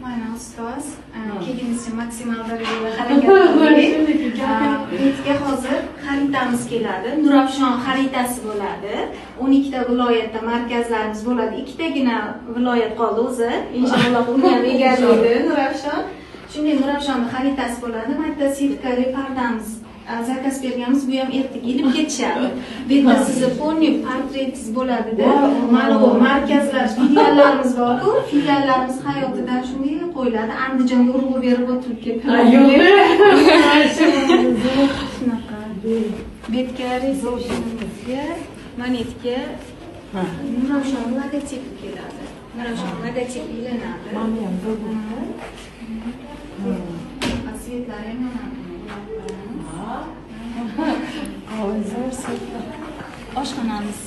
Mana ustoz, kelgunizcha maksimal darajada harakat qildik. Betga hozir xaritamiz keladi. Nurafshon xaritasi bo'ladi. 12 ta viloyatda markazlarimiz bo'ladi. Ikkitagina viloyat qoldi o'zi. Inshaalloh uni ham egallaydi Nurafshon. Shunday Nurafshonni xaritasi bo'ladi. Marta setkali pardamiz zakaz berganmiz, bu ham ertaga ilib ketishadi. Bu yerda sizni полный portretingiz bo'ladida. Mana bu markazlar, filiallarimiz bor-ku, filiallarimiz hayotidan shunday qo'yiladi. Andijonga urg'u berib o'tirib ketadi. Shunaqa. Betga resepsiyonimizga monetga Nurafshon logotipi keladi. Nurafshon logotipi ilinadi. Mana ham zo'r bo'libdi. Свет lari ham yonadi. Zo'r свет lar. Oshxonamiz.